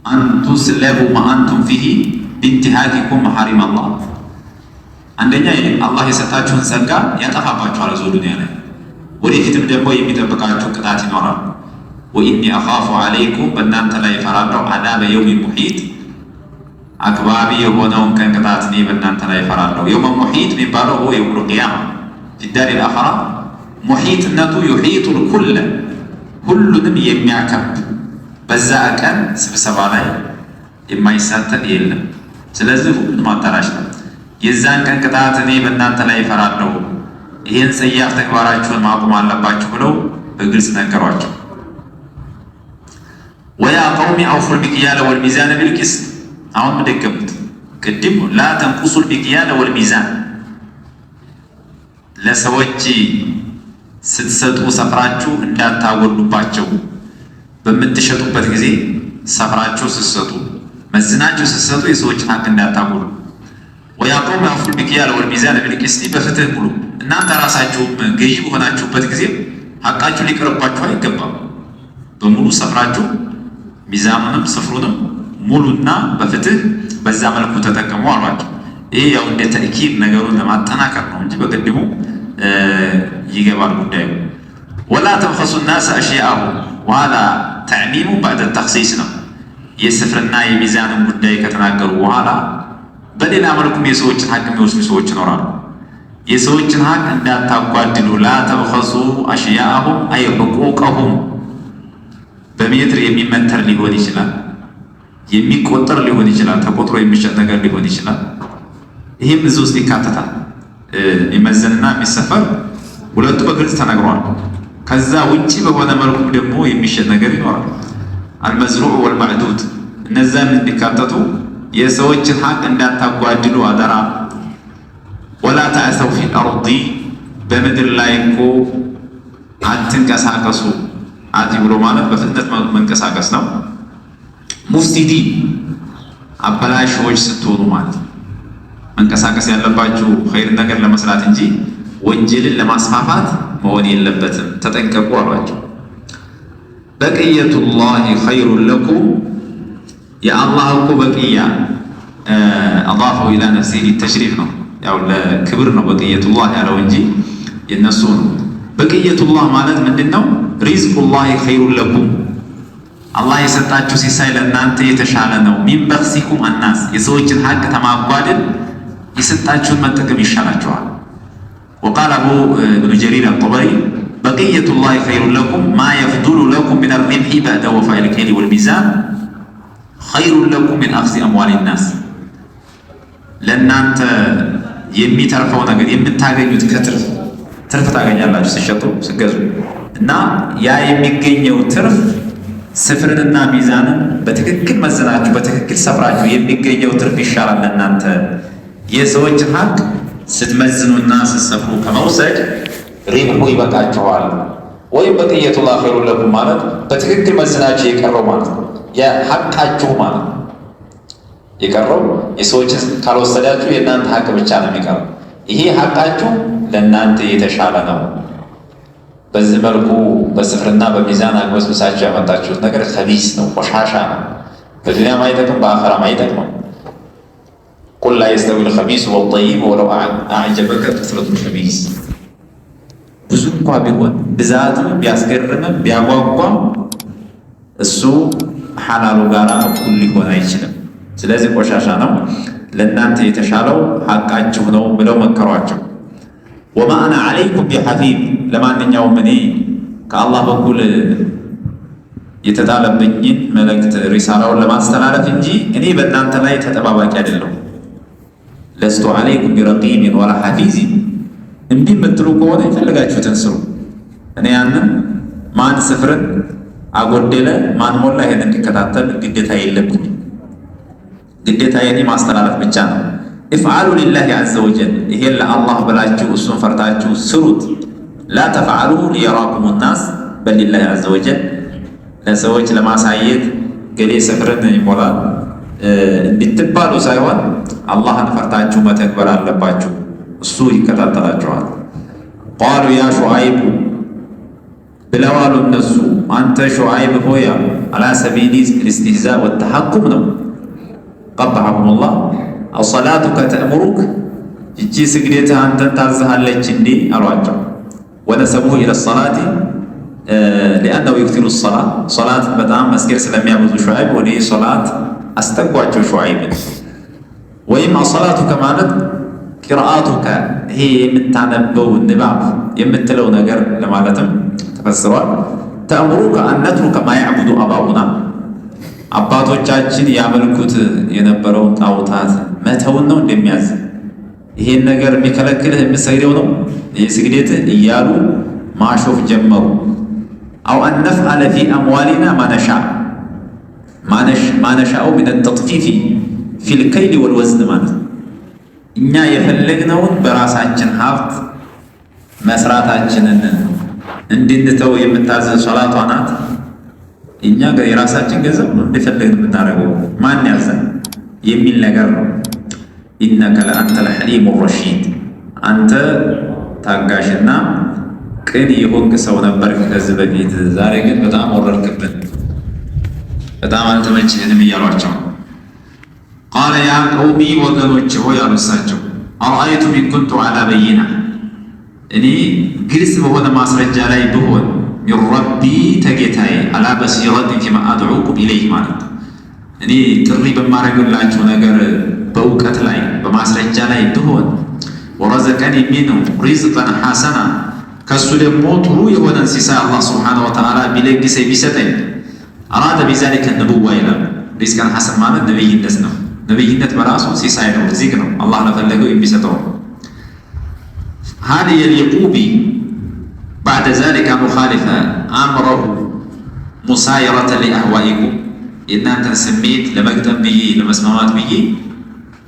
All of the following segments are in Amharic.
أن تسلبوا ما أنتم فيه بانتهاككم محارم الله። አንደኛ አላህ የሰጣችሁን ጸጋ ያጠፋባችኋል እዚሁ ዱንያ ላይ፣ ወደፊትም ደግሞ የሚጠብቃችሁ ቅጣት ይኖራል። وإني أخاف عليكم በእናንተ ላይ እፈራለሁ፣ عذاب يوم محيط አክባቢ የሆነውን ቀን ቅጣት እኔ በእናንተ ላይ እፈራለሁ። يوم محيط የሚባለው هو يوم القيامة في الدار الآخرة። ሙሒጥነቱ يحيط الكل ሁሉንም የሚያከብ፣ በዛ ቀን ስብሰባ ላይ የማይሳተፍ የለም። ስለዚህ ሁሉንም አዳራሽ ነው። የዛን ቀን ቅጣት እኔ በእናንተ ላይ እፈራለሁ፣ ይህን ጸያፍ ተግባራችሁን ማቆም አለባችሁ ብለው በግልጽ ነገሯቸው። ويا قوم أوفوا المكيال والميزان بالقسط። አሁን ደገሙት። ቅድም لا تنقصوا المكيال والميزان ለሰዎች ስትሰጡ ሰፍራችሁ እንዳታጎሉባቸው፣ በምትሸጡበት ጊዜ ሰፍራችሁ ስትሰጡ፣ መዝናችሁ ስትሰጡ የሰዎችን ሀቅ እንዳታጎሉ። ويا قوم أوفوا المكيال والميزان بالقسط በፍትህ ሙሉ። እናንተ ራሳችሁም ገዢ በሆናችሁበት ጊዜ ሀቃችሁ ሊቀርባችሁ አይገባም። በሙሉ ሰፍራችሁ ሚዛኑንም ስፍሩንም ሙሉና በፍትህ በዛ መልኩ ተጠቀሙ አሏቸው። ይህ ያው እንደ تأكيد ነገሩን ለማጠናከር ነው እንጂ በቅድሙ ይገባል ጉዳዩ። ولا تبخسوا الناس أشياءهم وهذا تعميم بعد تخصيص ነው። የስፍርና የሚዛንን ጉዳይ ከተናገሩ በኋላ በሌላ መልኩም የሰዎችን ሀቅ የሚወስዱ ሰዎች ይኖራሉ። የሰዎችን ሀቅ እንዳታጓድሉ፣ لا تبخسوا أشياءهم أي حقوقهم በሜትር የሚመተር ሊሆን ይችላል፣ የሚቆጠር ሊሆን ይችላል፣ ተቆጥሮ የሚሸጥ ነገር ሊሆን ይችላል። ይህም እዚህ ውስጥ ይካተታል። የሚመዘንና የሚሰፈር ሁለቱ በግልጽ ተነግሯል። ከዛ ውጪ በሆነ መልኩ ደግሞ የሚሸጥ ነገር ይኖራል። المزروع والمعدود እነዛም እንዲካተቱ የሰዎችን ሀቅ እንዳታጓድሉ አደራ። ولا تعثوا في الأرض በምድር ላይ እኮ አትንቀሳቀሱ። عثي ብሎ ማለት በፍጥነት መንቀሳቀስ ነው። مفسدين አበላሾች ስትሆኑ ማለት ነው። መንቀሳቀስ ያለባችሁ ኸይር ነገር ለመስራት እንጂ ወንጀልን ለማስፋፋት መሆን የለበትም። ተጠንቀቁ አሏቸው። بقية الله خير لكم የአላህ እኮ بقية أضافه إلى نفسه للتشريف ነው። ያው ለክብር ነው بقية الله ያለው እንጂ የነሱ ነው። بقية الله ማለት ምንድን ነው? رزق الله خير لكم አላህ የሰጣችሁ ሲሳይ ለእናንተ የተሻለ ነው። من بخسكم الناس የሰዎችን ሀቅ ተማጓደል የሰጣችሁን መጠቀም ይሻላችኋል። وقال أبو ابن جرير الطبري بقية الله خير لكم ما يفضل لكم من الربح بعد وفاء الكيل والميزان خير لكم من أخذ أموال الناس። ለእናንተ የሚተርፈው ነገር የምታገኙት ከትርፍ፣ ትርፍ ታገኛላችሁ ሲሸጡ ሲገዙ እና ያ የሚገኘው ትርፍ ስፍርንና ሚዛንን በትክክል መዘናችሁ በትክክል ሰፍራችሁ የሚገኘው ትርፍ ይሻላል ለእናንተ የሰዎችን ሀቅ ስትመዝኑና ስትሰፍሩ ከመውሰድ ሪብሑ ይበቃችኋል። ወይም بقية الله خير لكم ማለት በትክክል መዝናችሁ የቀረው ማለት ነው። የሀቃችሁ ማለት ነው። የቀረው የሰዎችን ካልወሰዳችሁ የእናንተ ሀቅ ብቻ ነው የሚቀረው። ይሄ ሀቃችሁ ለእናንተ የተሻለ ነው። በዚህ መልኩ በስፍርና በሚዛን አግበስብሳችሁ ያመጣችሁት ነገር خبيث ነው፣ ቆሻሻ ነው። በዱንያም አይጠቅም፣ በአኸራም አይጠቅምም። قل لا يستوي الخبيث والطيب ولو أعجبك كثرة الخبيث። ብዙ እንኳ ቢሆን ብዛቱ ቢያስገርምም ቢያጓጓም እሱ ሐላሉ ጋር እኩል ሊሆን አይችልም። ስለዚህ ቆሻሻ ነው። ለእናንተ የተሻለው ሐቃችሁ ነው ብለው መከሯቸው። وما أنا عليكم بحفيظ ለማንኛውም እኔ ከአላህ በኩል የተጣለብኝን መልእክት ሪሳላውን ለማስተላለፍ እንጂ እኔ በእናንተ ላይ ተጠባባቂ አይደለሁም። لست عليكم برقيب ولا حفيظ። እምቢ የምትሉ ከሆነ የፈለጋችሁትን ስሩ። እኔ ያንን ማን ስፍርን አጎደለ ማን ሞላ ይሄን እንዲከታተል ግዴታ የለብኝም። ግዴታ የኔ ማስተላለፍ ብቻ ነው። افعلوا لله عز وجل ይሄን ለአላህ ብላችሁ እሱን ፈርታችሁ ስሩት። لا تفعلوا ليراكم الناس بل لله عز وجل። ለሰዎች ለማሳየት ገሌ ስፍርን ይሞላል እንድትባሉ ሳይሆን አላህን ፈርታችሁ መተግበር አለባችሁ። እሱ ይከታተላችኋል። قالوا يا شعيب ብለዋሉ እነሱ አንተ ሹዓይብ ሆይ አሉ። على سبيل الاستهزاء والتهكم ነው። قبحهم الله أصلاتك تأمرك ይቺ ስግደትህ አንተን ታዝሃለች እንዴ አሏቸው። ونسبوه إلى الصلاة لأنه يكثر الصلاة ሶላት በጣም መስገድ ስለሚያበዙ ሹዓይብ ወደ ሶላት አስጠጓቸው ሹዓይብን። ወይም أصلاتك ማለት قراءتك ይሄ የምታነበው ንባብ የምትለው ነገር ለማለትም ተፈስሯል። تأمرك أن نترك ما يعبد آباؤنا አባቶቻችን ያመልኩት የነበረውን ጣዖታት መተውን ነው እንደሚያዝ ይሄን ነገር የሚከለክልህ የምትሰግደው ነው ይህ ስግደትህ እያሉ ማሾፍ ጀመሩ። أو أن نفعل في أموالنا ما نشاء ما نشاء من التطفيف في الكيل والوزن ማለት ነው። እኛ የፈለግነውን በራሳችን ሀብት መስራታችንን እንድንተው የምታዘን ሶላቷ ናት። እኛ የራሳችን ገንዘብ ነው እንደፈለግን የምናደርገው ማን ያዘን የሚል ነገር ነው። إنك لأنت الحليم الرشيد አንተ ታጋሽና ቅን የሆንክ ሰው ነበርክ ከዚህ በፊት፣ ዛሬ ግን በጣም ወረድክብን፣ በጣም አልተመቸህንም እያሏቸው قال يا قوم ወገኖች ሆይ አሉ እሳቸው أرأيتم إن كنت على بينة እኔ ግልጽ በሆነ ማስረጃ ላይ ብሆን من ربي ተጌታዬ على بصيرة فيما أدعوكم إليه ማለት ነው። እኔ ጥሪ በማድረግላችሁ ነገር በእውቀት ላይ በማስረጃ ላይ ብሆን ورزقني منه رزقا حسنا ከሱ ደግሞ ጥሩ የሆነን ሲሳይ አላህ سبحانه وتعالى ቢለግሰኝ ቢሰጠኝ أراد بذلك النبوة ይላል። رزقا حسنا ማለት ነብይነት ነው። ነብይነት በራሱ ሲሳይ ነው፣ ሪዝቅ ነው። አላህ ለፈለገው የሚሰጠው ነው። هل يليق بي بعد ذلك أن أخالف أمره مسايرة لأهوائكم የእናንተን ስሜት ለመግጠም ብዬ ለመስማማት ብዬ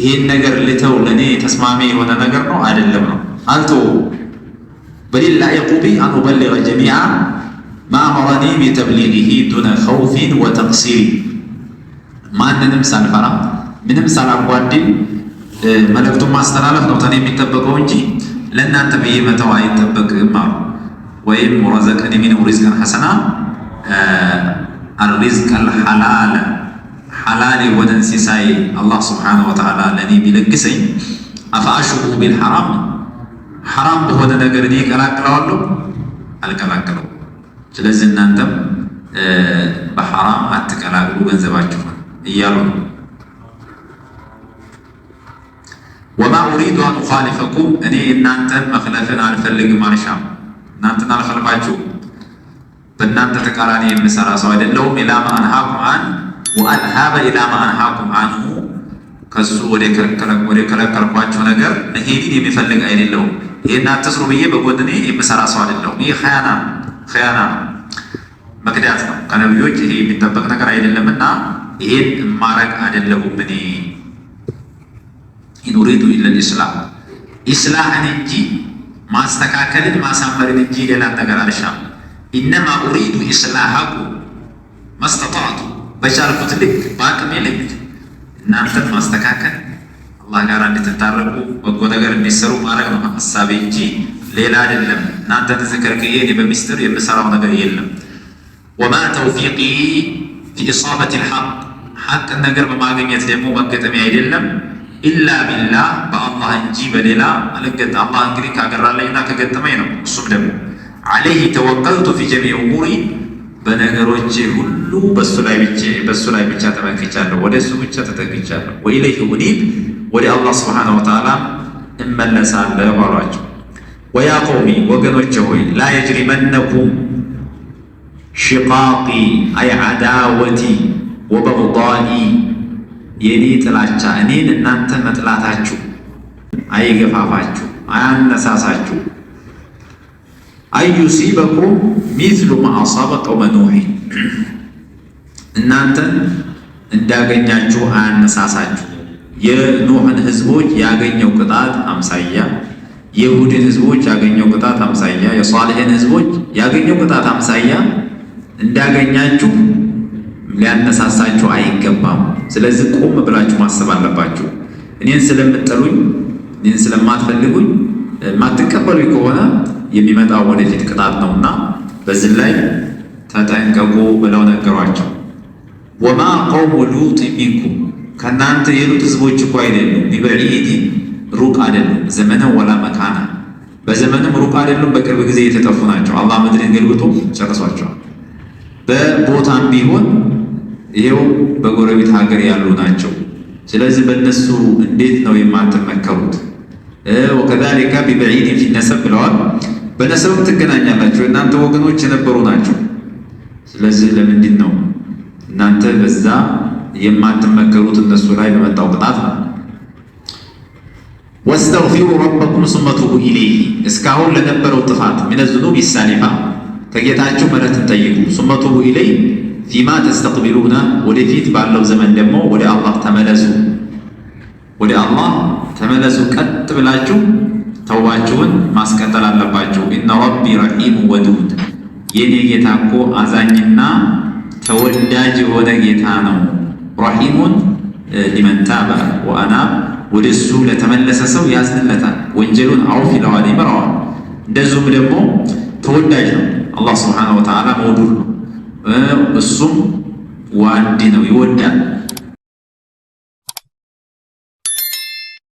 ይሄን ነገር ልተው ለእኔ ተስማሚ የሆነ ነገር ነው አይደለም ነው አልተው بل اللائق بي أن أبلغ جميع ما أمرني بتبليغه دون خوف وتقصير ማንንም ሳልፈራ ምንም ሳላጓድል መልእክቱን ማስተላለፍ ነው ተኔ የሚጠበቀው እንጂ ለእናንተ ብዬ መተው አይጠበቅም አሉ። ወይም ورزقني منه رزقا حسنا الرزق الحلال ሐላል የሆነን ሲሳይ አላህ سبحانه وتعالى ለእኔ ቢለግሰኝ أفأشبه بالحرام ሐራም በሆነ ነገር እኔ እቀላቅለዋለሁ? አልቀላቅለው። ስለዚህ እናንተም በሐራም አትቀላቅሉ ገንዘባችሁን እያሉ ነው። وما أريد أن أخالفكم እኔ እናንተን መክለፍን አልፈልግም፣ አልሻም። እናንተን አልኸልፋችሁም። በእናንተ ተቃራኒ የምሰራ ሰው አይደለሁም። إلى ما أنهاكم عنه وأذهب إلى ما أنهاكم عنه ከሱ ወደ ከለከልኳቸው ነገር መሄድን የሚፈልግ አይደለሁም። ይሄን አትስሩ ብዬ በጎን እኔ የምሰራ ሰው አይደለሁም። ይህ خيانة خيانة ነው፣ መክዳት ነው። ከነቢዮች ይሄ የሚጠበቅ ነገር አይደለምና ይሄን ማረግ አይደለሁም እኔ إن أريد إلا الإصلاح ኢስላሕን እንጂ ማስተካከልን ማሳመርን እንጂ ሌላን ነገር አልሻም። إنما أريد إصلاحكم ما استطعت በቻልኩት ልክ በአቅሜ ልክ እናንተን ማስተካከል አላህ ጋር እንድትታረቁ በጎ ነገር እንዲሰሩ ማድረግ ነው ሀሳቤ እንጂ ሌላ አይደለም። እናንተን ዝክርክዬ እኔ በሚስጥር የምሰራው ነገር የለም። وما توفيقي في إصابة الحق ሐቅን ነገር በማግኘት ደግሞ መገጠሚያ አይደለም إلا بالله በአላህ እንጂ በሌላ አልገጠ አላህ እንግዲህ ካገራለኝና ከገጠመኝ ነው። እሱም ደግሞ عليه توكلت في جميع أموري በነገሮቼ ሁሉ በሱ ላይ ብቻ ተመክቻለሁ፣ ወደ እሱ ብቻ ተጠግቻለሁ። وإليه أنيب ወደ አላህ سبحانه وتعالى እመለሳለሁ አሏቸው። ويا قوم ወገኖቼ ሆይ لا يجرمنكم شقاقي أي عداوتي وبغضائي የኔ ጥላቻ እኔን እናንተ መጥላታችሁ አይገፋፋችሁ፣ አያነሳሳችሁ። أن يصيبكم مثل ما أصاب قوم نوح እናንተን እንዳገኛችሁ አያነሳሳችሁ። የኑሕን ህዝቦች ያገኘው ቅጣት አምሳያ፣ የሁድን ህዝቦች ያገኘው ቅጣት አምሳያ፣ የሷልሕን ህዝቦች ያገኘው ቅጣት አምሳያ እንዳገኛችሁ ሊያነሳሳችሁ አይገባም። ስለዚህ ቆም ብላችሁ ማሰብ አለባችሁ። እኔን ስለምጠሉኝ፣ እኔን ስለማትፈልጉኝ፣ የማትቀበሉኝ ከሆነ የሚመጣው ወደፊት ቅጣት ነውና በዚህ ላይ ተጠንቀቁ ብለው ነገሯቸው። وما قوم لوط منكم ከእናንተ የሉጥ ህዝቦች እኮ አይደሉም። ببعيد ሩቅ አይደሉም። زمنا ولا مكانا በዘመንም ሩቅ አይደሉም። በቅርብ ጊዜ የተጠፉ ናቸው። አላህ ምድርን ገልብጦ ጨርሷቸዋል። በቦታም ቢሆን ይኸው በጎረቤት ሀገር ያሉ ናቸው። ስለዚህ በእነሱ እንዴት ነው የማትመከሩት? وكذلك ببعيد في النسب ብለዋል። በነሰብም ትገናኛላቸው፣ እናንተ ወገኖች የነበሩ ናቸው። ስለዚህ ለምንድን ነው እናንተ በዛ የማትመከሩት እነሱ ላይ በመጣው ቅጣት ነው። واستغفروا ربكم ثم توبوا إليه እስካሁን ለነበረው ጥፋት من الذنوب السالفة ከጌታችሁ ምህረትን ጠይቁ። ثم توبوا إليه فيما تستقبلون ወደፊት ባለው ዘመን ደግሞ ወደ አላህ ተመለሱ፣ ወደ አላህ ተመለሱ። ቀጥ ብላችሁ ተውባችሁን ማስቀጠል አለባችሁ። إن ربي رحيم ودود የኔ ጌታ እኮ አዛኝና ተወዳጅ የሆነ ጌታ ነው። رحيم لمن تاب وأناب ወደ እሱ ለተመለሰ ሰው ያዝንለታል፣ ወንጀሉን አውፍ ይለዋል፣ ይምረዋል። እንደዚሁም ደግሞ ተወዳጅ ነው። አላህ سبحانه وتعالى مودود ነው፣ እሱም ዋዲ ነው፣ ይወዳል።